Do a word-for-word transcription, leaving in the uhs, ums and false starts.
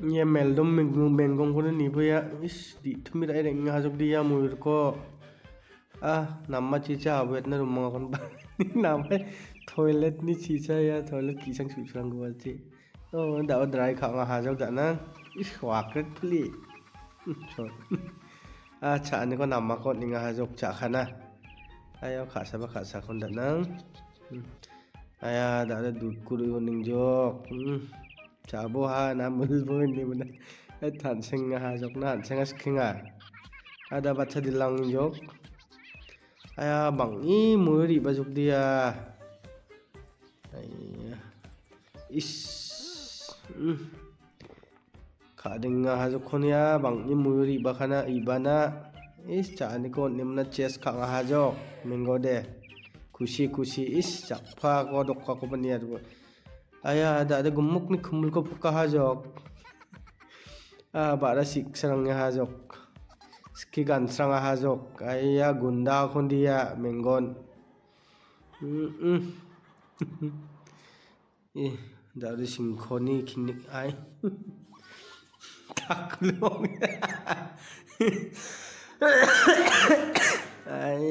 Ia meldom meng-, menggongkode niboia. Is, di·tumi ra·e reng·a hajok dia muirko. Ah, nama chicha awetna rumangakon ba. Nama toilet ni chicha ia toilet kisang susurang gua chi. Oh, da dry ka·anga hajok da·na. Is, wakret pli. Hmm, sorry. Ah, cha·aniko namako ninga hajok cha·kana. Ayo, ka·saba ka·sakon da·nang. Hmm. Aya, da·da dudko ro·o ningjok. Hmm. Cha·bo ha, na milbo ine mena. Eh, tan·senga ha jokna, an·senga sikenga. Ada bacha dilang ningjok. Aya, bang·e mui riba jok dia. Aya. Is. Hmm. Ka·dinga ha jokkonia, bang·e mui riba kana, ibana. Is, cha·aniko on·emna chest ka·nga ha jok. Mengode. Kusi, kusi. Is, jakpako dokakoba nia. Aya, da·da gumukni kumulko poka ha jok. Ah, ba·ra siksrangni ha jok. Ski gansrang ha jok. Aya, gunda kondia, menggon. Mm-mm. Ih, da·da singkoni kinik ai. Taklong.